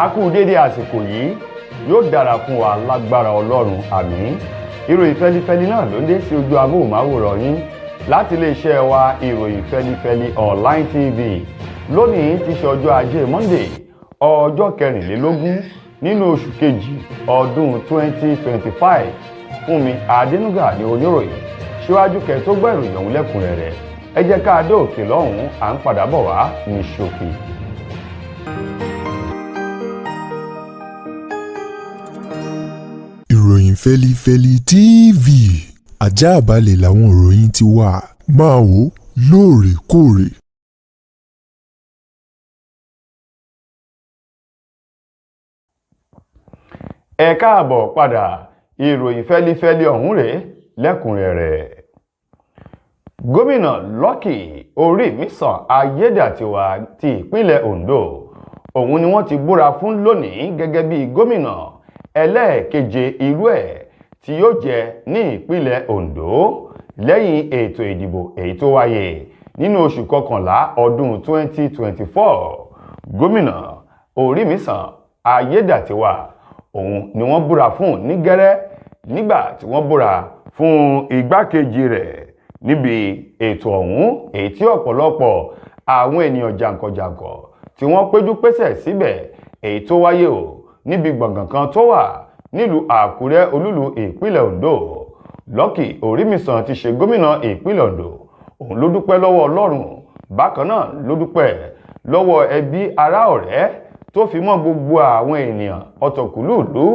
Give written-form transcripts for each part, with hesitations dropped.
A kú dédé àsìkò yìí, yóò dára fún wa lágbára Ọlọ́run, àmín. Ìròyìn fẹlifẹli náà ló ń dé sí ojú amóhùnmáwòrán yín láti iléeṣẹ́ wa, Ìròyìn Fẹlifẹli Online TV. Lónìí ti ṣe ọjọ́ Ajé Monday, ọjọ́ 24 nínú oṣù kejì ọdún 2025. Fúnmi Adénúgà ní oníròyìn. Síwájú kẹ́ tó gbọ́ ìròyìn ọ̀hún lẹ́kùnrẹ́rẹ́, ẹ jẹ́ ká dé òkè lọ́hùn-ún, à ń padà bọ̀ wá ní ṣókí. Ìròyìn Fẹ́lifẹ́li TV, àjààbálẹ̀ làwọn ìròyìn ti wà, máa wò ó lóòrèkóòrè. Ẹ káàbọ̀ padà, ìròyìn fẹ́lifẹ́li ọ̀hún rèé lẹ́kùnrẹ́rẹ́. Gómìnà Lucky Orímisàn Ayédàtiwà ti ìpínlẹ̀ Ondo, òun ni wọ́n ti búra fún lónìí gẹ́gẹ́ bí gómìnà ẹlẹ́ẹ̀keje irú ẹ̀ tí yóò jẹ ní ìpínlẹ̀ Ondo lẹ́yìn ètò ìdìbò èyí tó wáyé nínú oṣù kọkànlá ọdún 2024. Gómìnà Orímisàn Ayédàtiwà òun ni wọ́n búra fún ní gẹ́rẹ́ nígbà tí wọ́n búra fún igbákejì rẹ̀ níbi ètò ọ̀hún, èyí tí ọ̀pọ̀lọpọ̀ àwọn ènìyàn jàǹkànjàǹkàn tí wọ́n péjú pésẹ̀ síbẹ̀, èyí tó wáyé o níbi gbọ̀ngàn kan tó wà nílùú Àkúrẹ́, olúlu ìpínlẹ̀ Ondo. Lucky Orímisàn ti ṣe gómìnà ìpínlẹ̀ Ondo, òun ló dúpẹ́ lọ́wọ́ Ọlọ́run. Bákan náà ló dúpẹ́ lọ́wọ́ ẹbí, ará, ọ̀rẹ́, tó fi mọ́ gbogbo àwọn ènìyàn ọ̀tọ̀kùlúùlú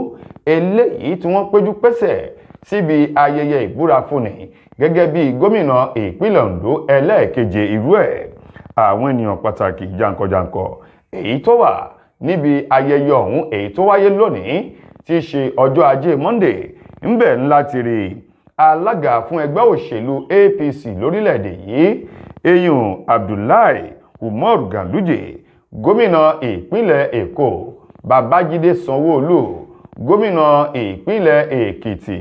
eléyìí tí wọ́n péjú pésẹ̀ síbi ayẹyẹ ìbúra fúnni gẹ́gẹ́ bí gómìnà ìpínlẹ̀ Ondo ẹlẹ́ẹ̀keje irú ẹ̀. Àwọn ènìyàn pàtàkì jàǹkànjàǹkàn èyí tó wà níbi ayẹyẹ ọ̀hún èyí tó wáyé lónìí tí í ṣe ọjọ́ Ajé Monday ńbẹ̀ ńlá ti rí alága fún ẹgbẹ́ òṣèlú APC lórílẹ̀‐èdè yìí, eyín Abdullahi Umar Ganduje, gómìnà ìpínlẹ̀ Èkó Babájídé Sanwó-Olú, gómìnà ìpínlẹ̀ Èkìtì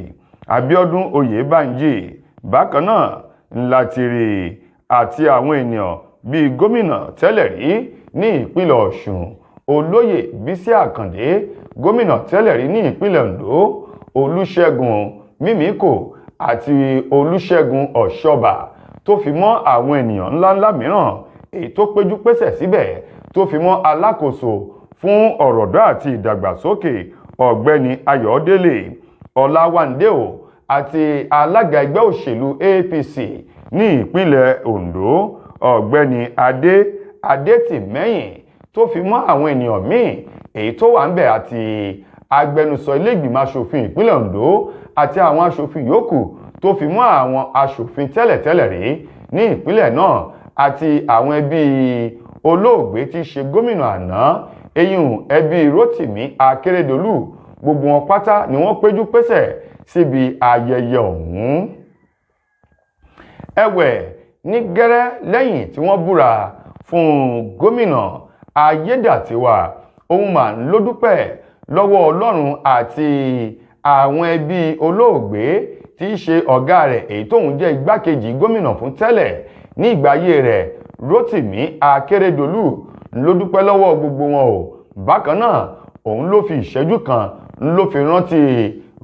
Abíọ́dún Oyèbánjí. Bákan náà ńlá ti rí àti àwọn ènìyàn bíi gómìnà tẹ́lẹ̀ rí ní ìpínlẹ̀ Ọ̀ṣun Olóyè Bísí Àkàndé, gómìnà tẹ́lẹ̀ rí ní ìpínlẹ̀ Ondo Olúṣẹ́gun Mímíkò àti Olúṣẹ́gun Ọ̀ṣọ́bà, tó fi mọ́ àwọn ènìyàn ńláńlá mìíràn èyí tó péjú pésẹ̀ síbẹ̀, tó fi mọ́ alákòóso fún ọ̀rọ̀dọ́ àti ìdàgbàsókè Ọ̀gbẹ́ni Ayọ̀délé Ọláwándé o, àti alága ẹgbẹ́ òṣèlú APC ní ìpínlẹ̀ Ondo Ọ̀gbẹ́ni Adé Adétìmẹ́yìn, tó fi mọ́ àwọn ènìyàn míì èyí tó wà ń bẹ̀, àti agbẹnusọ ilé ìgbìmọ̀ aṣòfin ìpínlẹ̀ Ondo àti àwọn aṣòfin yòókù, tó fi mọ́ àwọn aṣòfin tẹ́lẹ̀tẹ́lẹ̀ rí ní ìpínlẹ̀ náà, àti àwọn ẹbí olóògbé tí í ṣe gómìnà àná, eyín ẹbí Rótìmí Akérédolú. Gbogbo wọn pátá ni wọ́n péjú pésẹ̀ síbi ayẹyẹ ọ̀hún. Ẹ̀wẹ̀, ní gẹ́rẹ́ lẹ́yìn tí wọ́n búra fún gómìnà Ayédàtiwà, òun mà ń ló dúpẹ́ lọ́wọ́ Ọlọ́run àti àwọn ẹbí olóògbé tí í ṣe ọ̀gá rẹ̀, èyí tóun jẹ́ igbákejì gómìnà fún tẹ́lẹ̀ ní ìgbà ayé rẹ̀, Rótìmí Akérédolú, ló dúpẹ́ lọ́wọ́ gbogbo wọn o. Bákan náà òun ló fi ìṣẹ́jú kan ló fi rántí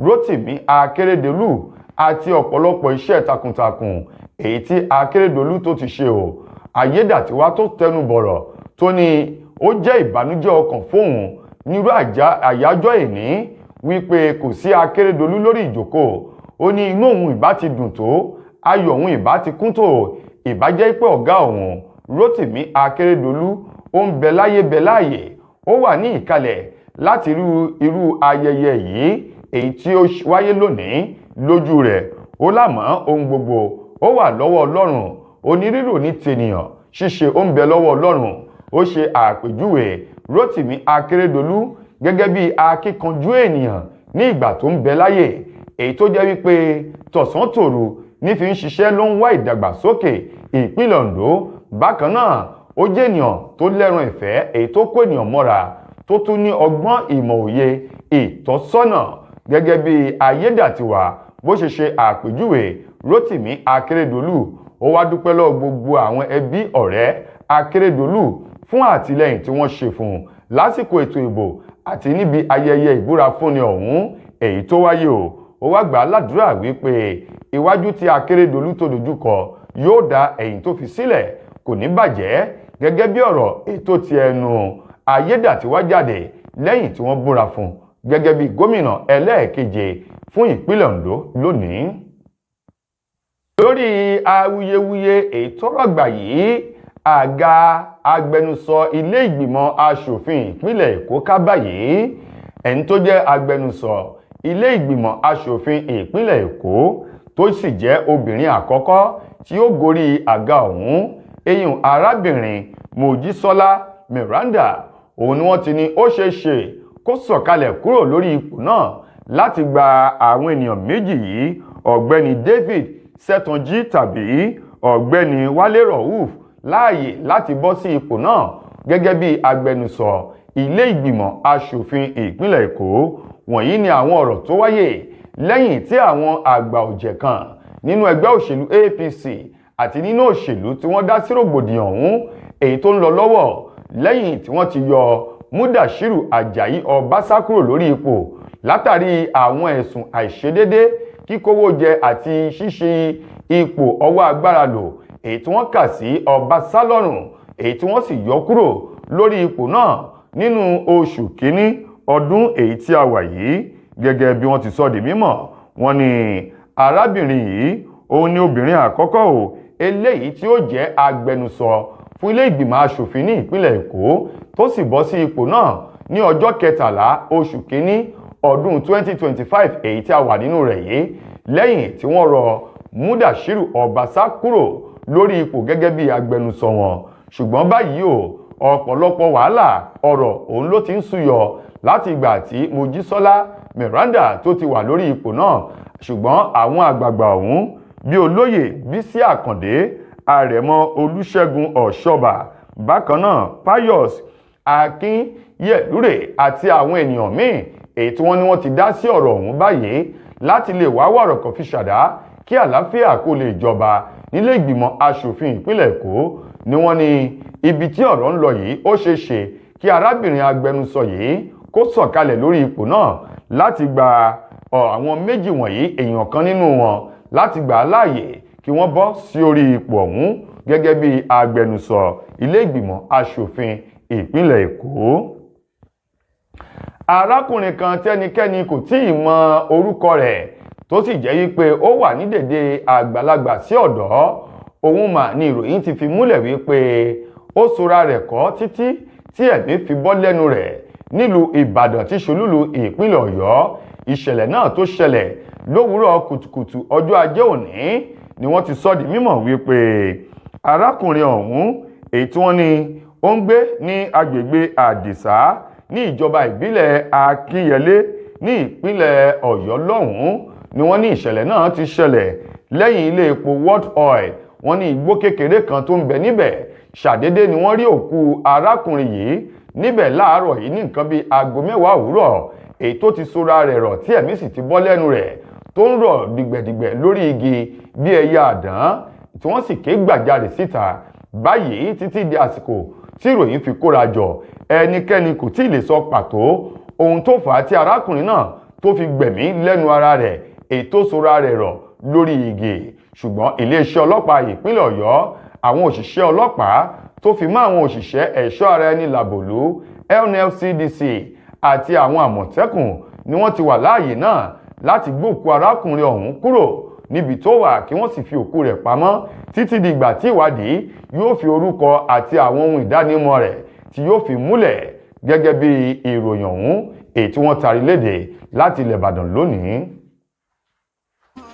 Rótìmí Akérédolú àti ọ̀pọ̀lọpọ̀ iṣẹ́ takuntakun èyí tí Akérédolú tó ti ṣe o. Ayédàtiwà tó tẹnu bọ̀rọ̀ tó ní ó jẹ́ ìbànújẹ́ ọkàn fóun nírú àyájọ́ ìní wípé kò sí Akérédolú lórí ìjókòó. Ó ní inú òun ìbá ti dùn tó, ayọ̀ òun ìbá ti kún tó, ìbá jẹ́ pé ọ̀gá òun Rótìmí Akérédolú ó ń bẹ láyé, bẹ láàyè, ó wà ní ìkàlẹ̀ láti rú irú ayẹyẹ yìí èyí tí ó wáyé lónìí lójú rẹ̀. Ó lámọ́ ohun gbogbo ó wà lọ́wọ́ Ọlọ́run, onírírò ní tènìyàn, ṣíṣe ó ń bẹ lọ́wọ́ Ọlọ́run. Ó ṣe àpèjúwe Rótìmí Akérédolú gẹ́gẹ́ bí akíkanjú ènìyàn ní ìgbà tó ń bẹ láyé, èyí tó jẹ́ wípé tọ̀sán tòru ní fi ń ṣiṣẹ́, ló ń wá ìdàgbàsókè ìpínlẹ̀ Ondo. Bákan náà ó jẹ́ ènìyàn tó lẹ́ran ìfẹ́, èyí tó kó ènìyàn mọ́ra, tó tún ní ọgbọ́n ìmọ̀ òye ìtọ́sọ́nà. Gẹ́gẹ́ bí Ayédàtiwà bó ṣe ṣe àpèjúwe Rótìmí Akérédolú, ó wá dúpẹ́ lọ́wọ́ gbogbo àwọn ẹbí, ọ̀rẹ́ Akérédolú fún àtìlẹ́yìn tí wọ́n ṣe fún un. Lásìkò ètò ìbò àti níbi ayẹyẹ ìbúra fúnni ọ̀hún èyí tó wáyé o, ó wá gbà á ládùúrà wípé iwájú tí Akérédolú tó dojúkọ yóò da, ẹ̀yìn tó fi sílẹ̀ kò ní bàjẹ́, gẹ́gẹ́ bí ọ̀rọ̀ ètò ti ẹnu Ayédàtiwá jáde lẹ́yìn tí wọ́n búra fún gẹ́gẹ́ bí gómìnà ẹlẹ́ẹ̀keje fún ìpínlẹ̀ Ondo lónìí. Lórí awuyewuye ètò rọ̀gbà yìí, àga agbẹnusọ ilé ìgbìmọ̀ aṣòfin ìpínlẹ̀ Èkó ká báyìí. Ẹni tó jẹ́ agbẹnusọ ilé ìgbìmọ̀ aṣòfin ìpínlẹ̀ Èkó tó sì jẹ́ obìnrin àkọ́kọ́ tí ó gorí àga ọ̀hún, eyín arábìnrin Mojísọ́lá Miranda, òun ni wọ́n ti ní ó ṣeé ṣe kó sọ̀kalẹ̀ kúrò lórí ipò náà láti gba àwọn ènìyàn méjì yìí, ọ̀gbẹ́ni David Sẹ́tànjí tàbí ọ̀gbẹ́ni Wálé Rauf, láàyè láti bọ́ sí ipò náà gẹ́gẹ́ bí agbẹnusọ ilé ìgbìmọ̀ aṣòfin ìpínlẹ̀ Èkó. Wọ̀nyí ni àwọn ọ̀rọ̀ tó wáyé lẹ́yìn tí àwọn àgbà ọ̀jẹ̀ kan nínú ẹgbẹ́ òṣèlú APC àti nínú òṣèlú tí wọ́n dá sí rògbòdìyàn ọ̀hún èyí tó ń lọ lọ́wọ́ lẹ́yìn tí wọ́n ti yọ Mudashiru Ajayi Ọbaṣá kúrò lórí ipò látàrí àwọn ẹ̀sùn àìṣedédé, kíkówó jẹ àti ṣíṣe ipò ọwọ́ agbára lò èyí tí wọ́n kà sí Ọbaṣá lọ́rùn, èyí tí wọ́n sì yọ kúrò lórí ipò náà nínú oṣù kínní ọdún èyí tí a wà yìí. Gẹ́gẹ́ bí wọ́n ti sọ di mímọ̀, wọ́n ní arábìnrin yìí òun ni obìnrin àkọ́kọ́ o eléyìí tí ó jẹ́ agbẹnusọ fún ilé ìgbìmọ̀ aṣòfin ní ìpínlẹ̀ Èkó, tó sì bọ́ sí ipò náà ní ọjọ́ 13 oṣù kínní ọdún 2025 èyí tí a wà nínú rẹ̀ yìí, lẹ́yìn tí wọ́n rọ Mudashiru Ọbaṣá kúrò lórí ipò gẹ́gẹ́ bí agbẹnusọ wọn. Ṣùgbọ́n báyìí o, ọ̀pọ̀lọpọ̀ wàhálà ọ̀rọ̀ òun ló ti ń súyọ láti ìgbà tí Mojísọ́lá Miranda tó ti wà lórí ipò náà. Ṣùgbọ́n àwọn àgbààgbà ọ̀hún bí olóyè Bísí Àkàndé, Àrẹ̀mọ Olúṣẹ́gun Ọ̀ṣọ́bà, bákan náà Pius Akínyẹ̀lúrè àti àwọn ènìyàn míì èyí tí wọ́n ní wọ́n ti dá sí ọ̀rọ̀ ọ̀hún báyìí láti lè wá wọ̀rọ̀ kan fi ṣàdá kí àlàáfíà kó lè jọba nílé ìgbìmọ̀ aṣòfin ìpínlẹ̀ Èkó, ni wọ́n ní ibi tí ọ̀rọ̀ ń lọ yìí, ó ṣeé ṣe kí arábìnrin agbẹnusọ yìí kó sọ̀kalẹ̀ lórí ipò náà láti gba àwọn méjì wọ̀nyí, èèyàn kan nínú wọn, láti gbà á láàyè kí wọ́n bọ́ sí orí ipò ọ̀hún gẹ́gẹ́ bí agbẹnusọ ilé ìgbìmọ̀ aṣòfin ìpínlẹ̀ Èkó. Arákùnrin kan tẹ́nikẹ́ni kò tí ì mọ orúkọ rẹ̀, tó sì jẹ́ wípé ó wà ní dèdè àgbàlagbà sí ọ̀dọ́, òun mà ní ìròyìn ti fi múlẹ̀ wípé ó sora rẹ̀ kọ́ títí tí ẹ̀mí fi bọ́ lẹ́nu rẹ̀ nílùú Ìbàdàn tí ṣolúlu ìpínlẹ̀ Ọ̀yọ́. Ìṣẹ̀lẹ̀ náà tó ṣẹlẹ̀ lówùúrọ̀ kùtùkùtù ọjọ́ ajé òní ni wọ́n ti sọ di mímọ̀ wípé arákùnrin ọ̀hún èyí tí wọ́n ní ó ń gbé ní agbègbè Àdìsá ní ìjọba ìbílẹ̀ Akínyẹlé ní ìpínlẹ̀ Ọ̀yọ́ lọ́hùn-ún ni wọ́n ní ìṣẹ̀lẹ̀ náà ti ṣẹlẹ̀ lẹ́yìn ilé epo World Oil. Wọ́n ní igbó kékeré kan tó ń bẹ níbẹ̀, ṣàdédé ni wọ́n rí òkú arákùnrin yìí níbẹ̀ láàárọ̀ yìí ní nǹkan bíi aago 10 òwúrọ̀, èyí tó ti sora rẹ̀ rọ̀ tí ẹ̀mí sì ti bọ́ lẹ́nu rẹ̀ tó ń rọ̀ dìgbẹ̀dìgbẹ̀ lórí igi bí ẹyẹ àdán, tí wọ́n sì ké gbàjarè síta. Báyìí, títí di àsìkò tí ìròyìn fi kóra jọ, ẹnikẹ́ni kò tí ì lè sọ pàtó ohun tó fà á tí arákùnrin náà tó fi gbẹ̀mí lẹ́nu ara rẹ̀ èyí tó sora rẹ̀ rọ̀ lórí igi. Ṣùgbọ́n iléeṣẹ́ ọlọ́pàá ìpínlẹ̀ Ọ̀yọ́, àwọn òṣìṣẹ́ ọlọ́pàá tó fi mọ́ àwọn òṣìṣẹ́ ẹ̀ṣọ́ ara ẹni làbòlú NLCDC àti àwọn àmọ̀tẹ́kùn ni wọ́n ti wà láàyè náà láti gbókù arákùnrin ọ̀hún kúrò níbi tó wà, kí wọ́n sì fi òkú rẹ̀ pamọ́ títí di ìgbà tí ìwádìí yóò fi orúkọ àti àwọn ohun ìdánimọ̀ rẹ̀ tí yóò fi múlẹ̀, gẹ́gẹ́ bí ìròyìn ọ̀hún èyí tí wọ́n tari léde láti ilẹ̀ Ìbàdàn lónìí.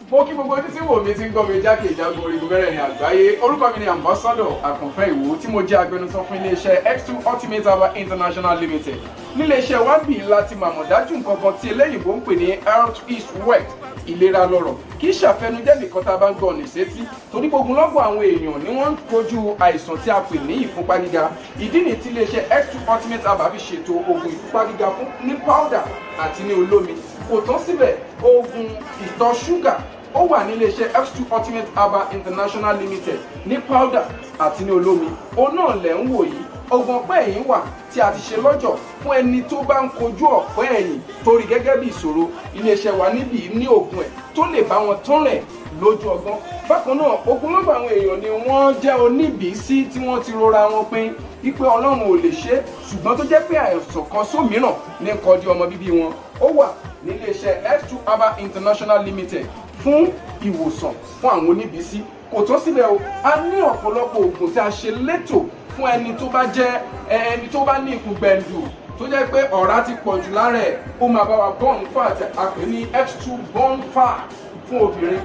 Mo kí gbogbo ojú tí wò mí, tí ń gbọ́ mi jákèjádò orígun mẹ́rẹ̀ẹ̀rin àgbáyé. Orúkọ mi ni Ambassador Àkànfẹ́ Ìwò, tí mo jẹ́ agbẹnusọ fún iléeṣẹ́ X2 Ultimate Herbal International Limited. Níléeṣẹ́ wa bí láti màmọ̀ dájú nǹkan kan tí eléyìnbó ń pè ní health is wealth, ìlera lọ́rọ̀. Kì í ṣàfẹnujẹ́ nìkan tá a bá ń gbọ́ ní sétí, torí gbogbo lọ́gbọ̀n àwọn èèyàn ni wọ́n ń kojú àìsàn tí a pè ní ìfúnpá gíga. Ìdí nìyí tí iléeṣẹ́ X2 Ultimate Herbal fi ṣètò oògùn ìfúnpá gíga fún ní powder àti ní olómi. Kò tán síbẹ̀, oògùn ìtọ̀ ṣúgà ó wà ní iléeṣẹ́ X2 Ultimate Herbal International Limited ní powder àti ní olómi. Òun náà lẹ̀ ń wò yìí. Oògùn ọ̀pá ẹ̀yìn wà tí a ti ṣe lọ́jọ̀ fún ẹni tó bá ń kojú ọ̀pá ẹ̀yìn torí gẹ́gẹ́ bí ìṣòro. Iléeṣẹ́ wa níbí ní oògùn ẹ̀ tó lè bá wọn tán rẹ̀ lójú ọgbọ́n. Bákan náà, ogunlọ́gọ̀ àwọn èèyàn ni wọ́n jẹ́ oníbìísí tí wọ́n ti rora wọn pin wípé Ọlọ́run ò lè ṣe, ṣùgbọ́n tó jẹ́ pé àìsàn kan sómìíràn ní kọjú ọmọ bíbí wọn. Ó wà níléeṣẹ́ X2 Herbal International Limited fún ìwòsàn fún àwọn oníbìísí. Kò tó síbẹ̀ o, a ní ọ̀pọ̀lọpọ̀ oògùn tí a ṣe létò fún ẹni tó bá jẹ́ ẹni tó bá ní ikùn gbẹ̀ǹdù, tó jẹ́ pé ọ̀rá ti pọ̀ jù lára ẹ̀. Ó máa bá wa burn fat, a pè ní X2 burn fat fún obìnrin.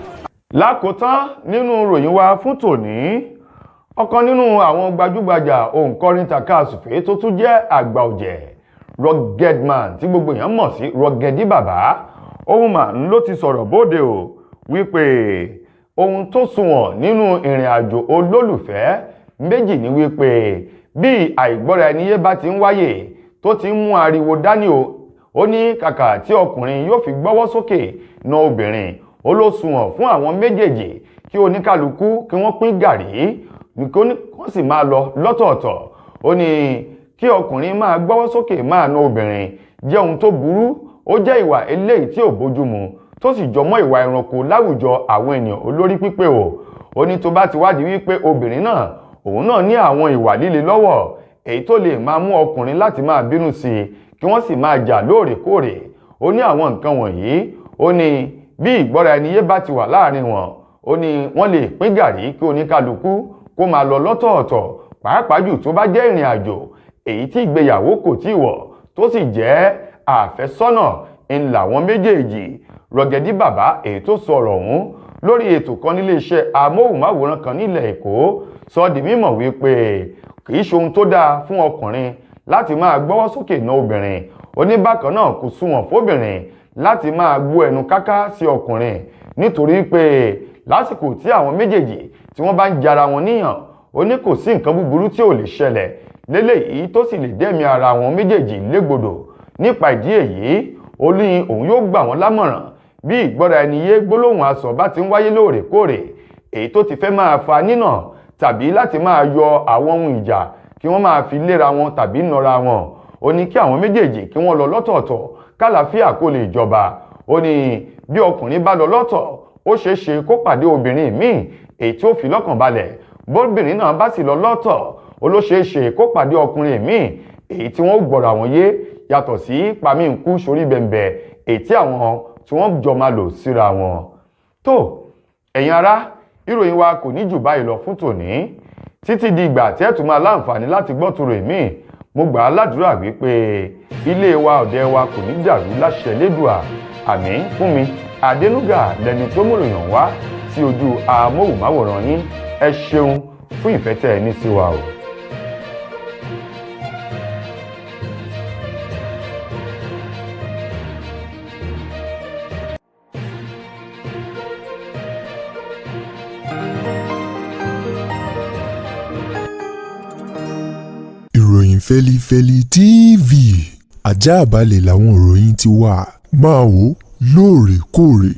Lákòótán nínú ròyìn wa fún tòní, ọ̀kan nínú àwọn gbajúgbajà òǹkọrin tàkasùfé tó tún jẹ́ àgbà ọ̀jẹ̀, Rugged Man tí gbogbo èèyàn mọ̀ sí Rugged Bàbá, ohun mà ń ló ti sọ̀rọ̀ bóde o wípé ohun tó sunwọ̀n nínú ìrìn àjò olólùfẹ́ méjì ni wípé bí àìgbọ́ra ẹni yé bá ti ń wáyè tó ti ń mú ariwo dání o, ó ní kàkà tí ọkùnrin yóò fi gbọ́wọ́ sókè na obìnrin, ó ló sunwọ̀n fún àwọn méjèèjì kí oníkálukú kí wọ́n pín gàrí, kí wọ́n sì máa lọ lọ́tọ̀ọ̀tọ̀. Ó ní kí ọkùnrin máa gbọ́wọ́ sókè máa na obìnrin jẹ́ ohun tó burú, ó jẹ́ ìwà eléyìí tí ò bójúmu, tó sì jọmọ́ ìwà ẹranko láwùjọ àwọn ènìyàn olórí pípé o. Ó ní tó bá ti wádìí wípé obìnrin náà òun náà ní àwọn ìwà líle lọ́wọ́ èyí tó lè máa mú ọkùnrin láti máa bínú sí i, kí wọ́n sì máa jà lóòrèkóòrè, ó ní àwọn nǹkan wọ̀nyí, ó ní bí ìgbọ́ra ẹni yé bá ti wà láàrin wọn, ó ní wọ́n lè pín gàrí kí oníkálukú kó máa lọ lọ́tọ̀ọ̀tọ̀, pàápàá jù tó bá jẹ́ ìrìn àjò èyí tí ìgbéyàwó kò tí wọ̀ tó sì jẹ́ àfẹ́sọ́nà ńlá wọn méjèèjì. Rugged Bàbá èyí tó sọ̀rọ̀ ọ̀hún lórí ètò kan níléeṣẹ́ amóhùnmáwòrán kan nílẹ̀ Èkó sọ di mímọ̀ wípé kì í ṣe ohun tó dáa fún ọkùnrin láti máa gbọ́wọ́ sókè ná obìnrin. Oníbàkan náà kò sunwọ̀n fóbìnrin láti máa gbó ẹnu káká sí ọkùnrin, nítorí pé lásìkò tí àwọn méjèèjì tí wọ́n bá ń jara wọn níyàn, ó ní kò sí nǹkan búburú tí ò lè ṣẹlẹ̀ léléyìí tó sì lè dẹ́mi ara wọn méjèèjì légbodò. Nípa ìdí èyí, ó ní òun yóò gbà wọ́n lámọ̀ràn bí ìgbọ́ra ẹni yé gbólóhùn asọ̀ bá ti ń wáyé lóòrèkóòrè èyí tó ti fẹ́ máa fa nínà tàbí láti máa yọ àwọn ohun ìjà kí wọ́n máa fi léra wọn tàbí nọra wọn, ó ní kí àwọn méjèèjì kí wọ́n lọ lọ́tọ̀ọ̀tọ̀ kálàáfíà kó lè jọba. Ó ní bí ọkùnrin bá lọ lọ́tọ̀, ó ṣeé ṣe kó pàdé obìnrin míì èyí tí ó fi lọ́kàn balẹ̀. Bóbìnrin náà bá sì lọ lọ́tọ̀, ó ló ṣeé ṣe kó pàdé ọkùnrin míì èyí tí wọ́n gbọ́ra wọn yé, yàtọ̀ sí pàmí nkú sórí bẹ̀m̀bẹ̀ èyí tí àwọn tí wọ́n jọ máa lò síra wọn. Tó ẹ̀yin ará, ìròyìn wa kò ní jù báyìí lọ fún tòní. Títí di ìgbà tí ẹ tún máa láǹfààní láti gbọ́ tòrò èmi, mo gbà á ládùúrà wípé ilé wa ọ̀dẹ wa kò ní dàrú láṣẹ Lédùà. Àmín. Fún mi Adénúgà lẹni tó múròyìn wá sí ojú amóhùnmáwòrán yín. Ẹ ṣeun fún ìfẹ́ tẹ́ ẹ ní sí wa o. Ìròyìn Fẹ́lifẹ́li TV, ajáàbalẹ̀ làwọn ìròyìn ti wà. Máa wò lóòrèkóòrè.